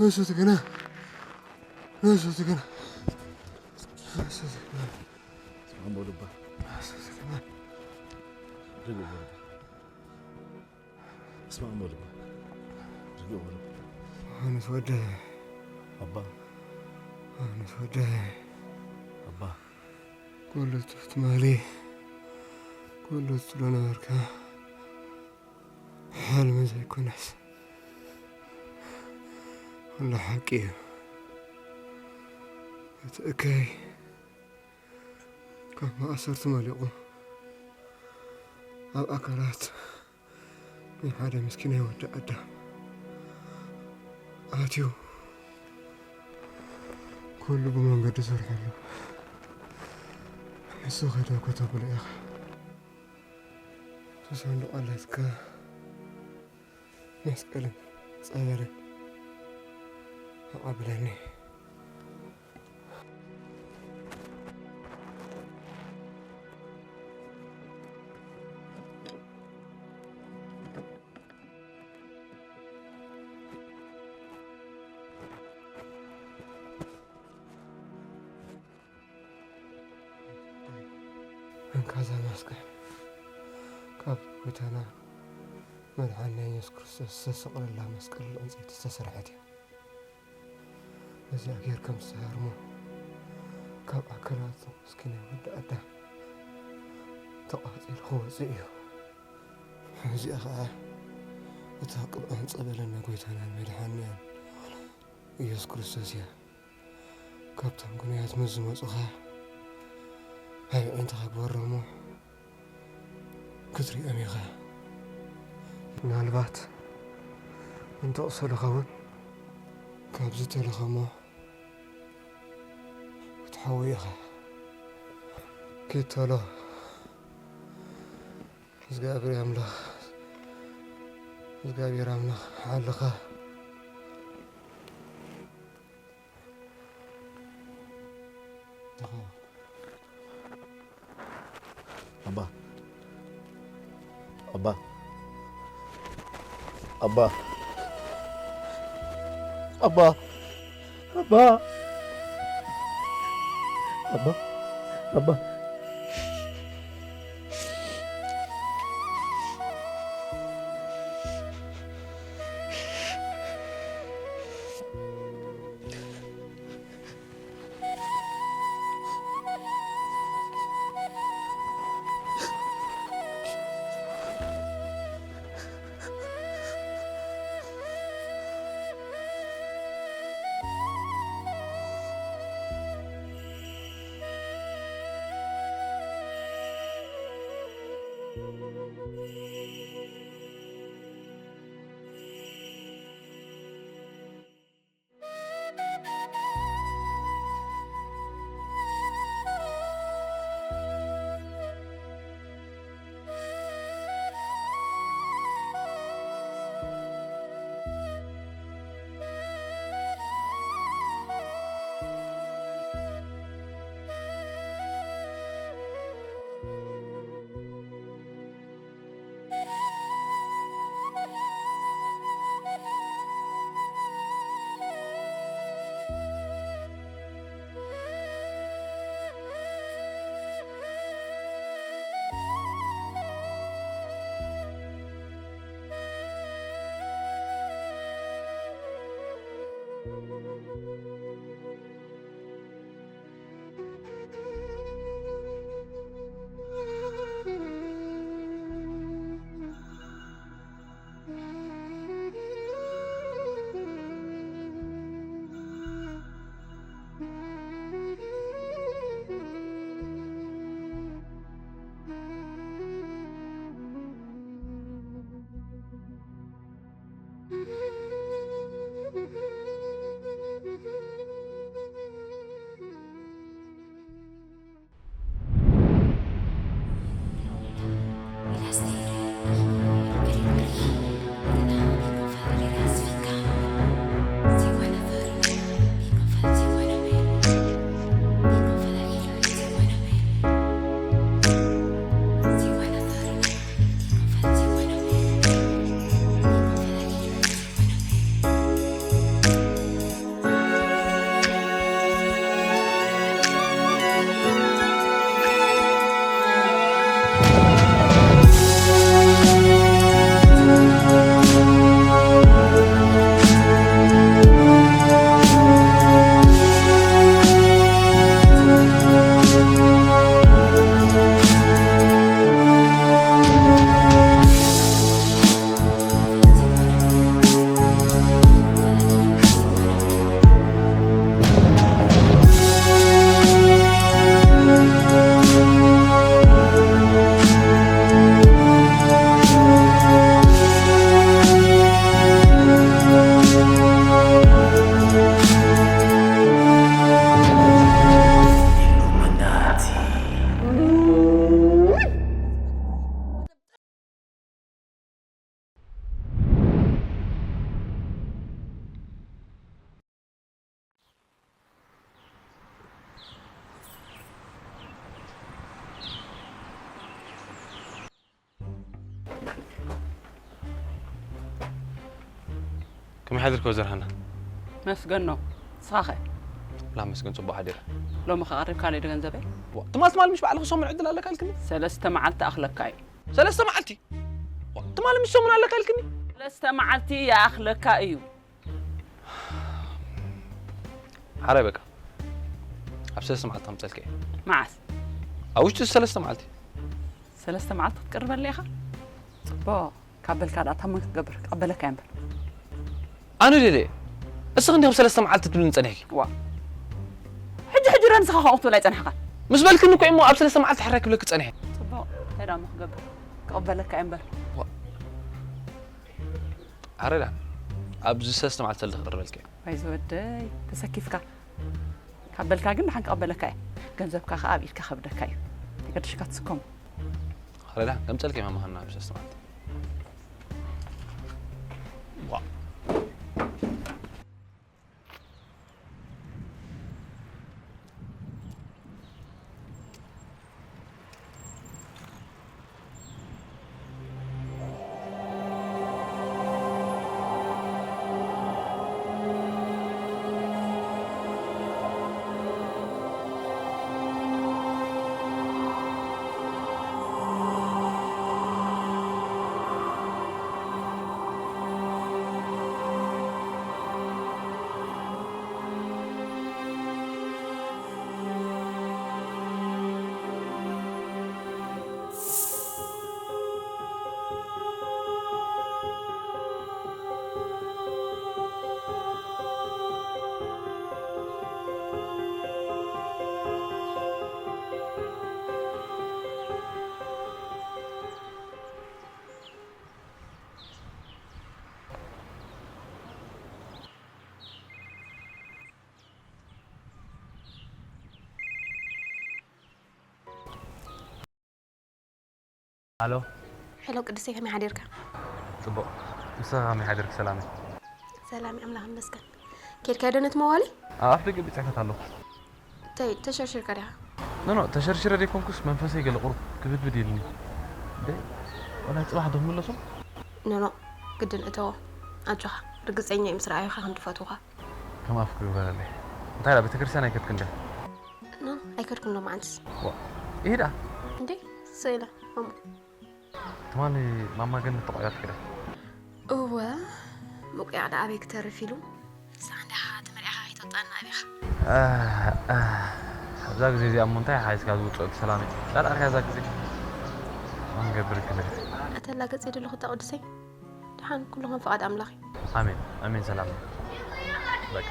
እሱ ትግና እሱ ትግና እሱ ትግና ስማሞ ልባ እሱ ትግና ርግብ ወልባ ስማሞ ልባ ርግብ ወልባ ኣነስ ወደ ኣባ ኣነስ ወደ ኣባ ኩሉ ትማሊ ኩሉ ትብሎ ነበርካ። ሕልሚ ዘይኮነስ ኩሉ ሓቂ እዩ። እቲ እከይ ካብ ማእሰርቲ መሊቑ ኣብ ኣካላት ናይ ሓደ ምስኪናይ ወዲ ኣዳም ኣትዩ ኩሉ ብመንገዲ ሰርሐሉ። ንሱ ከይደ ኮተብሎ ኢኻ። ተሳንዱቕ ኣላትካ መስቀልን ጸበልን ኣቐብለኒ። እንካዛ መስቀል ካብ ጎይታና መድሓኒና የሱስ ክርስቶስ ዝተሰቕለላ መስቀል ዕንፀይቲ ዝተሰርሐት እያ። በዚኣ ጌርካ ምስ ትሃርሞ ካብ ኣካላት ምስኪናይ ወዲ ኣዳም ተቓፂሉ ክወፅእ እዩ። እዚኣ ኸዓ እታ ቅብኣን ፀበልን ናይ ጎይታናን መድሓኒናን ኢየሱስ ክርስቶስ እያ። ካብቶም ግኑያት ምስ ዝመፁኻ ኣብ ኣዒንትኻ ግበሮሞ ክትሪኦም ኢኻ። ምናልባት እንተቕሰሉ ኸውን ካብዚ ተለኸሞ ክትሓዊ ኢኻ። ኪድ ቶሎ። እግዚኣብሔር ኣምላኽ እግዚኣብሔር ኣምላኽ ሓልኻ ኣባ ኣባ ኣባ ኣባ ኣባ ኣባ ኣባ ሓድርክ ወይዘሮ ሃና? መስገን ነው። ንስኻ ኸ? ላመስገን፣ ጽቡቕ ሓዲረ። ሎሚ ከቐሪብካለይ ዶ ገንዘበይ? ዋ፣ ትማል ትማል ምሽ ባዕልኺ ሰሙን ዕድል ኣለካ ኢልክኒ? ሰለስተ መዓልቲ ኣኽለካ እዩ። ሰለስተ መዓልቲ? ዋ፣ ትማል ምሽ ሰሙን ኣለካ ኢልክኒ? ሰለስተ መዓልቲ ይኣኽለካ እዩ። ሓራይ በቃ። ኣብ ሰለስተ መዓልቲ ከምጸልከ እየ። መዓስ? ኣብ ውሽጢ ሰለስተ መዓልቲ። ሰለስተ መዓልቲ ክትቅርበለይ ኢኻ? ጽቡቕ። ካብ በልካ ደኣ ታመን ክትገብር? ክቐበለካ እየ እምበር። ኣነ ደለ። እስኺ እንዲኹም ሰለስተ መዓልቲ ትብልኒ ጸኒሕኪ። ዋ። ሕጂ ሕጂ ዶ ንስኻ ከምኡ ክትብል ኣይጸናሕካን? ምስ በልክኒ እኮ እሞ ኣብ ሰለስተ መዓልቲ ሕራይ ክብለኪ ጸኒሐ። ጽቡቕ። እንታይ ደኣ እሞ ክገብር? ክቐበለካ እየ እምበር። ዋ። ኣረ ደሓን። ኣብዚ ሰለስተ መዓልቲ ተልደ ክቕርበልኪ እየ። ዋይ ዝወደይ፣ ተሰኪፍካ። ካብ በልካ ግን ደሓን ክቐበለካ እየ። ገንዘብካ ከኣ ኣብ ኢድካ ከብደካ እዩ። ተገድሽካ ትስከሞ። ኣረ ደሓን፣ ከምጸልኪ እየ ማማ ሃና፣ ኣብዚ ሰለስተ መዓልቲ። ዋ። ኣሎ። ሄሎ ቅድስተ፣ ከመይ ሓዲርካ? ጽቡቕ። ንስኻ ከመይ ሓዲርክ ሰላመይ? ሰላም ኣምላኽ ይመስገን። ኬድካዮ ዶ ነቲ መዋሊ? ኣብ ኣፍ ደገ ብጽሕፈት ኣለኹ። እንታይ ተሸርሽርካ ዲኻ? ኖ፣ ኖ፣ ተሸርሽረ ዘይኮንኩስ መንፈሰይ ገለ ቁሩብ ክብድብድ ኢልኒ። እንዴ፣ ወላ ጽባሕ ዶ ክምለሶ? ኖ፣ ኖ፣ ግድን እተዎ። ኣጆኻ፣ ርግጸኛ እየ ምስ ረኣዩኻ ከም ዝፈትዉኻ። ከም ኣፍ ክግበረለይ። እንታይ ደኣ ቤተክርስትያን ኣይከድክን ዲኻ? ኖ፣ ኣይከድኩን ሎማዓንትስ። ዋ፣ ኢሂዳ። እንዴ፣ ስኢለ፣ ማማ። ትማሊ ማማ ግን ተቆያት ክደ። እወ፣ ምቁያቕ ደኣ ኣበይ ክተርፍ ኢሉ። ንስኻ እንዲኻ ተመርዒኻ ከይትወጽኣና ኣቢኻ። ኣህ፣ ኣህ፣ ኣብዛ ግዜ እዚኣ እሞ እንታይ ሓይስካ ዝውጽኦ እቲ ሰላመይ? ዳርኣርካ እዛ ግዜ። ማን ገብር ክልል። ኣተላገጽ የድልኹ እታ ቅዱሰይ። ደሓን ኩሉ ከም ፍቓድ ኣምላኽ እዩ። ኣሜን፣ ኣሜን ሰላም። በቃ።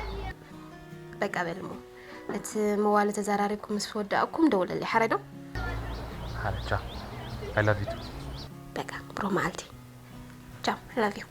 በቃ በል እሞ። እቲ መዋሊ ተዘራሪብኩም ምስ ወዳእኩም ደውለለይ፣ ሓራይ ዶ? ሓራይ፣ ቻው። I love you too። በቃ፣ ብሩህ መዓልቲ። ቻው፣ I love you።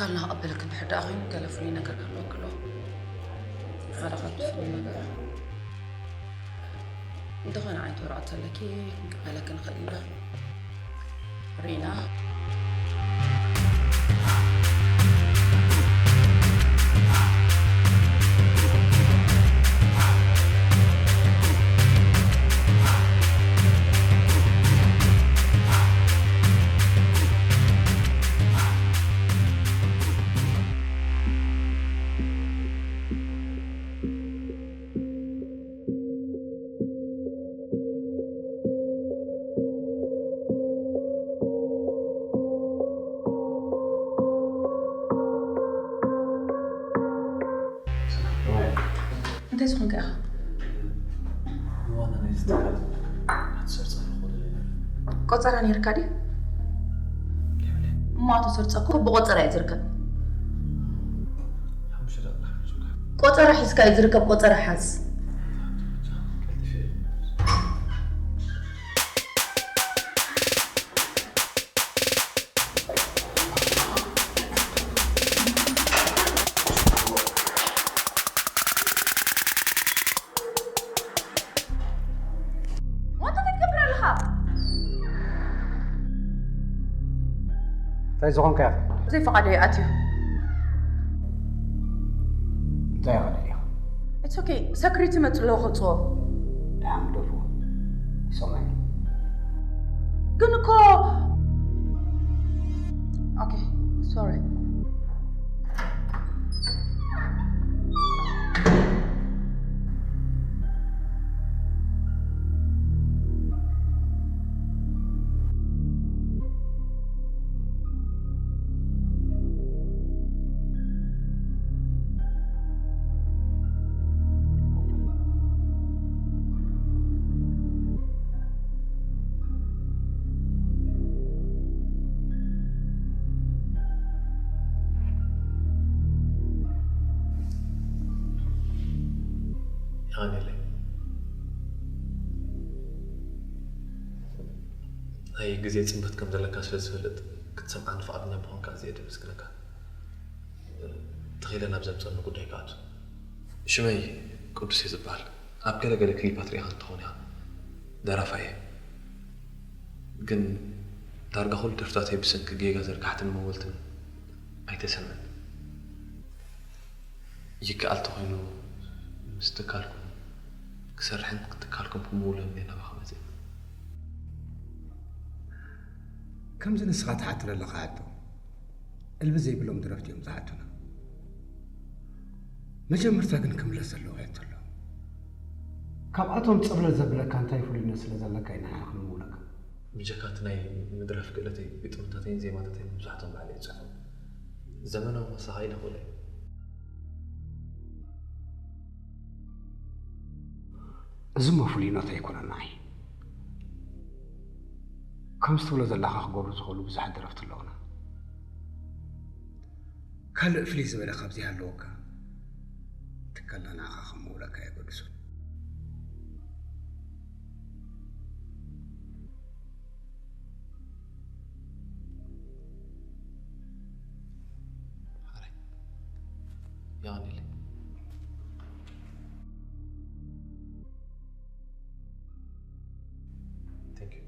ካልና ክቐበለክ እንድሕር ደኣ ኮይኑ ገለ ፍሉይ ነገር ክህልወክ ኣለዎ። ሓደ ካብቲ ፍሉይ ነገር እንተኾነ ዓይነት ወረቐት ኣለኪ ክንቅበለክ ንኽእል ኢና። ሪና። እንታይ ዝኾንካ ኢኻ? ንዋና ናይዚ ትካል ክትሰርጸሉ ክኽእል እየ። ቆጸራ ነይርካ ድዩ? የብለይን። እሞ ኣቶ ሰርጸ እኮ ብቆጸራ እዩ ዝርከብ። ሓሙሽተ ደቂቃ ሓሙሽተ ደቂቃ። ቆጸራ ሒዝካ እዩ ዝርከብ፣ ቆጸራ ሓዝ። ቀልጢፈ እየ። ዋንታ እንታይ ትገብር ኣለኻ? እንታይ ዝኾንካ ኢኻ? ብዘይ ፈቓዶ እዩ ኣትዩ። እንታይ ኢኻ ደሊኻ? It's okay። ሰክሪቲ መጽእ ኣለዎ ከውጽኦ። ደሓን ግደፍዎ። ይሰምዓኒ። ግን እኮ ኦኬ፣ ሶሪ። የቐንየለይ። ናይ ግዜ ጽበት ከም ዘለካ ስለ ዝፈልጥ፣ ክትሰምዓኒ ፍቓደኛ ምዃንካ ኣዝየ እየ ዘመስግነካ። ተኺለ ናብ ዘምጸኒ ጉዳይ ክኣቱ። ሽመይ ቅዱስ እየ ዝበሃል። ኣብ ገለ ገለ ክሊፓት ርኢኻ እንተኾን ኢኻ። ደራፋይ እየ። ግን ዳርጋ ኩሉ ደርፍታተይ ብሰንኪ ጌጋ ዘርጋሕትን መወልትን ኣይተሰምዕን። ይከኣል ተኾይኑ ምስ ትካልኩም ክሰርሕን ትካልኩም ክምውልን እየ ናባኻ መጺእ። ከምዚ ንስኻ ትሓትት ዘለኻ ሕቶ፣ እልቢ ዘይብሎም ደረፍቲ እዮም ዝሓቱና። መጀመርታ ግን ክምለስ ዘለዎ ሕቶ ኣሎ። ካብኣቶም ጽብለል ዘብለካ እንታይ ፍሉይነት ስለ ዘለካ ኢና ንሕና ክንምውለካ? ብጀካ እቲ ናይ ምድራፍ ክእለተይ፣ ግጥምታተይን ዜማታተይን መብዛሕትኦም ባዕለይ እየ ዝጽሕፎም። ዘመናዊ መሳኻ ኢለ ክብሎ እየ። እዚ እሞ ፍሉይነት ኣይኮነን ንዓይ። ከምዚ ትብሎ ዘለኻ ክገብሩ ዝኽእሉ ብዙሓት ደረፍቲ ኣለዉና። ካልእ ፍልይ ዝበለ ካብዚ ይሃለወካ። ትካልና ንዓኻ ከም ምውለካ የገድሶ። ሓራይ። የቐንየለይ። Thank you.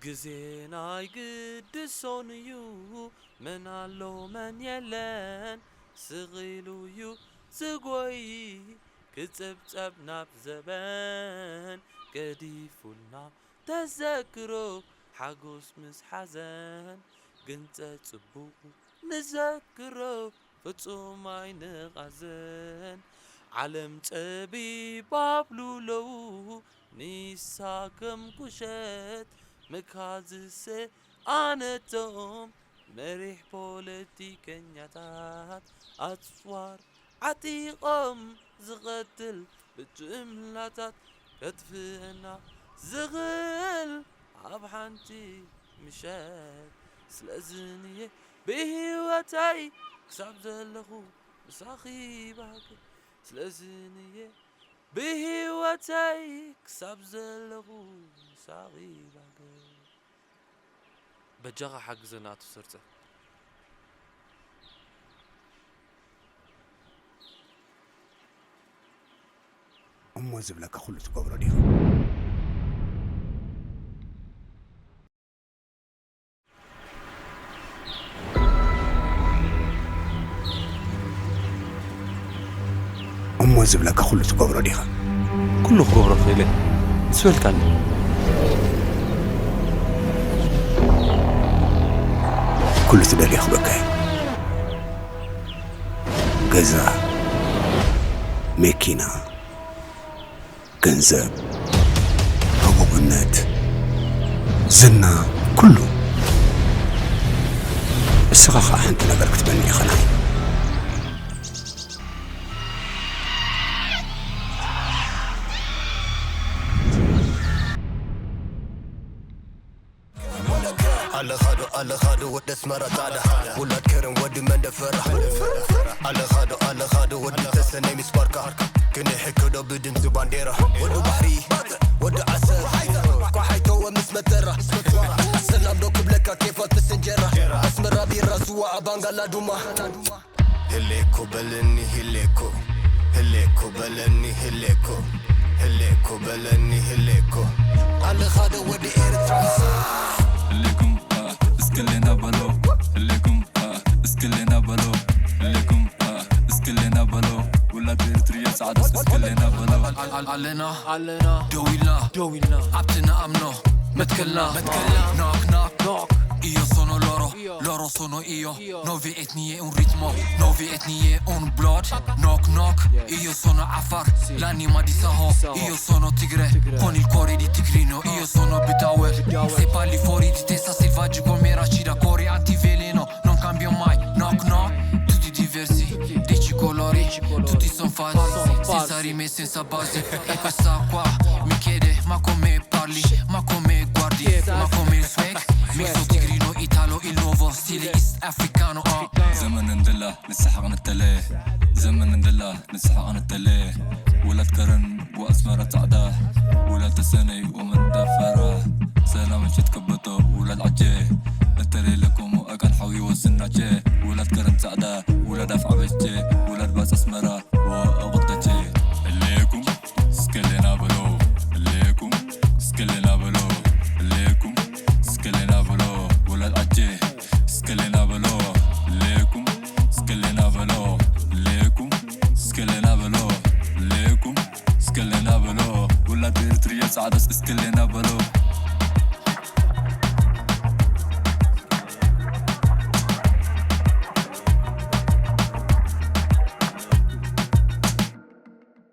ግዜና ኣይግድሶን እዩ፣ መን ኣሎ መን የለን፣ ስቕ ኢሉ እዩ ዝጎይ፣ ክጽብጸብ ናብ ዘበን፣ ገዲፉልና ተዘክሮ፣ ሓጎስ ምስ ሓዘን ግንጸ ጽቡቕ ንዘክሮ ፍጹም ኣይንቓዘን። ዓለም ጸቢብ ኣብሉለው ኒሳ ከም ቁሸት ምካዝሰ ኣነቶም መሪሕ ፖለቲከኛታት ኣጽዋር ዓጢቖም ዝቐትል ብጅምላታት ከጥፍእና ዝኽእል ኣብ ሓንቲ ምሸት። ስለዚ ንየ ብህይወተይ ክሳብ ዘለኹ ምሳኺ ይባገ። ስለዚ ንየ ብህይወተይ ክሳብ ዘለኹ ምሳኺ ይባገ። በጃኻ ሓግዘና ኣቶ ሰርጸ። እሞ ዝብለካ ኩሉ ትገብሮ ዲኻ? እሞ ዝብለካ ኩሉ ትገብሮ ዲኻ? ኩሉ ክገብሮ ክእል እየ። ምስ በልካኒ። ኩሉ ትደልዮ ክበካ እየ። ገዛ፣ መኪና፣ ገንዘብ፣ ህቡብነት፣ ዝና፣ ኩሉ። እስኻ ኸኣ ሓንቲ ነገር ክትበኒ ኢኻ ናይ። ኣለኻዶ ኣለኻዶ ወደ ኣስመራ ጻዕዳ ውላድ ከረን ወዲ መንደፈራ ኣለኻዶ ኣለኻዶ ወዲ ተሰነይ ምስ ባርካ ክንሕክዶ ብድምፂ ባንዴራ ወዲ ባሕሪ ወዲ ዓሰብ ኳሓይተወ ምስ መተራ ሰላም ዶ ክብለካ ኬፋት ምስ እንጀራ ኣስመራ ቢራ ስዋ ኣባንጋላ ዱማ ህሌኮ በለኒ ህሌኮ ህሌኮ በለኒ ህሌኮ ህሌኮ በለኒ ህሌኮ ኣለኻዶ ወዲ ኤርትራ ህሌኩም እስክሌና በሎ ህሌኩም እስክሌና በሎ ህሌኩም እስክሌና በሎ ውላድ ኤርትርዮ ጻዕዳ እስክሌና በሎ ኣለና ኣለና ደው ኢልና ደው ኢልና ኣብቲ ንኣምኖ መትከልና መትከልና ኖክ ኖክ ኖክ ኢዮ ሶኖ ሎሮ ሎሮ ሶኖ ኢዮ Novi etnie un ritmo, novi etnie un blood Knock knock, io sono Afar L'anima di Saho, io sono Tigre Con il cuore di tigrino, io sono Bitawer Se parli fuori di testa selvaggi come Rashida Cuore antiveleno, non cambio mai Knock knock, tutti diversi, dieci colori Tutti son falsi, senza rime, senza basi E questa qua mi chiede ma come parli, ma come guardi Ma come il swag, misto tigrino italo Il nuovo stile east africano, uh. ዘመን እንድላ ንስሓቕ ንተለ ዘመን እንድላ ንስሓቕ ንተለ ውላድ ከረን ወኣስመራ ጻዕዳ ውላድ ተሰነይ ወመንደፈራ ሰላም ምሸት ከበቶ ውላድ ዓጀ እተሌለኩም ኣካን ሓዊ ወስናቸ ውላድ ከረን ጻዕዳ ውላድ ኣፍ ዓበስቸ